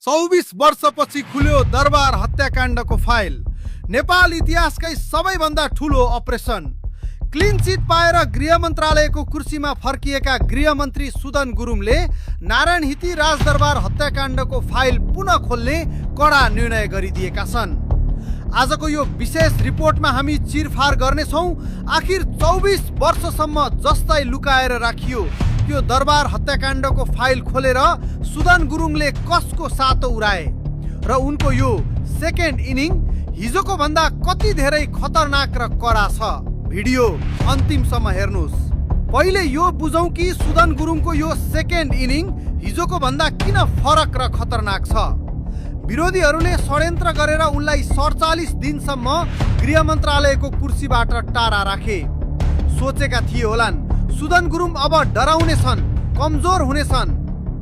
24 वर्षपछि खुल्यो दरबार हत्याकाण्डको फाइल। नेपाल इतिहासकै सबैभन्दा ठुलो अपरेसन। क्लिन चिट पाएर गृह मन्त्रालयको कुर्सीमा फर्किएका गृहमन्त्री सुदन गुरुङले नारायण हिटी राजदरबार हत्याकाण्डको फाइल पुनः खोल्ने कडा निर्णय गरिदिएका छन्। आजको यो विशेष रिपोर्टमा हामी चिरफार गर्नेछौँ आखिर 24 वर्षसम्म जस्तै लुकाएर राखियो त्यो दरबार हत्याकाण्डको फाइल खोलेर सुदन गुरुङले कसको सातो उडाए र उनको यो सेकेन्ड इनिङ हिजोको भन्दा कति धेरै खतरनाक र कडा छ। भिडियो अन्तिमसम्म हेर्नुस्। पहिले यो बुझौँ कि सुदन गुरुङको यो सेकेन्ड इनिङ हिजोको भन्दा किन फरक र खतरनाक छ। विरोधीहरूले षड्यन्त्र गरेर उनलाई 47 दिनसम्म गृह मन्त्रालयको कुर्सीबाट टाढा राखे। सोचेका थिए होलान् सुदन गुरुङ अब डराउने छन्, कमजोर हुनेछन्,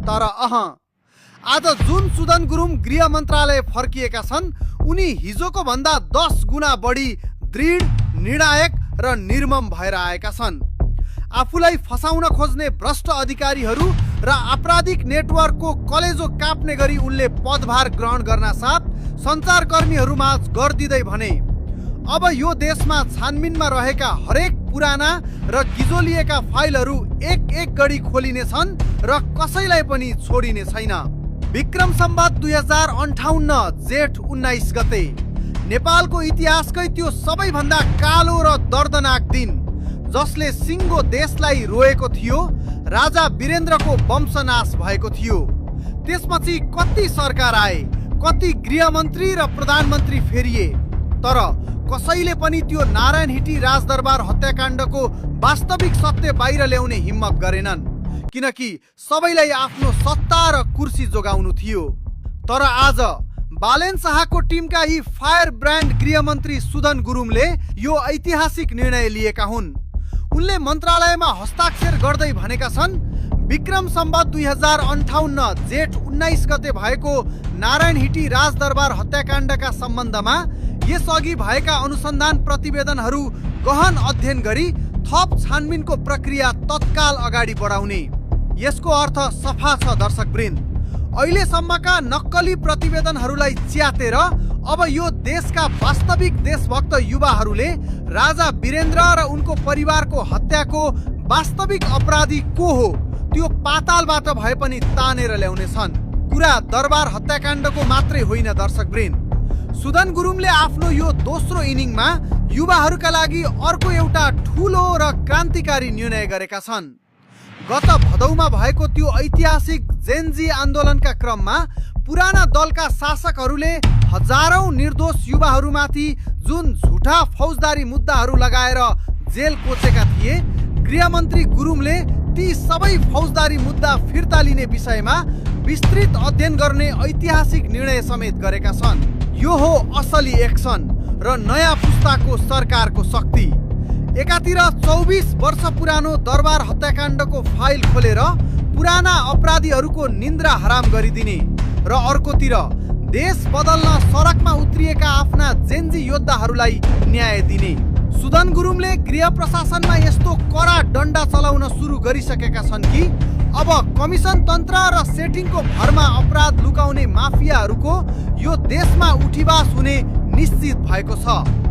तर आज जुन सुदन गुरुङ गृह मन्त्रालय फर्किएका छन् उनी हिजोको भन्दा 10 गुणा बढी दृढ, निर्णायक र निर्मम भएर आएका छन्। आफूलाई फसाउन खोज्ने भ्रष्ट अधिकारीहरू र आपराधिक नेटवर्कको कलेजो काप्ने गरी उनले पदभार ग्रहण गर्न साथ सञ्चारकर्मीहरूमाझ गर्दिँदै भने अब यो देशमा छानबिनमा रहेका हरेक पुराना र गिजोलिएका फाइलहरू एक गरी खोलिनेछन् र कसैलाई पनि छोडिने छैन। विक्रम सम्वत 2058 जेठ 19 गते नेपालको इतिहासकै त्यो सबैभन्दा कालो र दर्दनाक दिन जसले सिङ्गो देशलाई रोएको थियो। राजा वीरेन्द्रको वंशनाश भएको थियो। त्यसपछि कति सरकार आए, कति गृहमन्त्री र प्रधानमन्त्री फेरिए, तर कसैले पनि त्यो नारायण हिटी राजदरबार हत्याकाण्डको वास्तविक सत्य बाहिर ल्याउने हिम्मत गरेनन्, किनकि सबैलाई आफ्नो सत्ता र कुर्सी जोगाउनु थियो। तर आज बालेन शाहको टिमका यी फायर ब्रान्ड गृहमन्त्री सुदन गुरुङले यो ऐतिहासिक निर्णय लिएका हुन्। उनले मन्त्रालयमा हस्ताक्षर गर्दै भनेका छन् विक्रम सम्वत 2058 जेठ 19 गते भएको नारायण हिटी राजदरबार हत्याकाण्डका सम्बन्धमा यसअघि भएका अनुसन्धान प्रतिवेदनहरू गहन अध्ययन गरी थप छानबिनको प्रक्रिया तत्काल अगाडि बढाउने। यसको अर्थ सफा छ दर्शकवृन्द। अहिलेसम्मका नक्कली प्रतिवेदनहरूलाई च्यातेर अब यो देशका वास्तविक देशभक्त युवाहरूले राजा वीरेन्द्र र उनको परिवारको हत्याको वास्तविक अपराधी को हो त्यो पातालबाट भए पनि तानेर ल्याउने छन्। कुरा दरबार हत्याकाण्डको मात्रै होइन दर्शकवृन्द। सुदन गुरुङले आफ्नो यो दोस्रो इनिङमा युवाहरूका लागि अर्को एउटा ठुलो र क्रान्तिकारी निर्णय गरेका छन्। गत भदौमा भएको त्यो ऐतिहासिक जेनजी आन्दोलनका क्रममा पुराना दलका शासकहरूले हजारौं निर्दोष युवाहरूमाथि जुन झुटा फौजदारी मुद्दाहरू लगाएर जेल कोचेका थिए, गृहमन्त्री गुरुङले ती सबै फौजदारी मुद्दा फिर्ता लिने विषयमा विस्तृत अध्ययन गर्ने ऐतिहासिक निर्णय समेत गरेका छन्। यो हो असली एक्सन र नयाँ पुस्ताको सरकारको शक्ति। एकातिर 24 वर्ष पुरानो दरबार हत्याकाण्डको फाइल खोलेर पुराना अपराधीहरूको निन्द्रा हराम गरिदिने र अर्कोतिर देश बदल्न सडकमा उत्रिएका आफ्ना जेन्जी योद्धाहरूलाई न्याय दिने। सुदन गुरुङले गृह प्रशासनमा यस्तो कडा डन्डा चलाउन सुरु गरिसकेका छन् कि अब कमिसन तन्त्र र सेटिङको भरमा अपराध लुकाउने माफियाहरूको यो देशमा उठिवास हुने निश्चित भएको छ।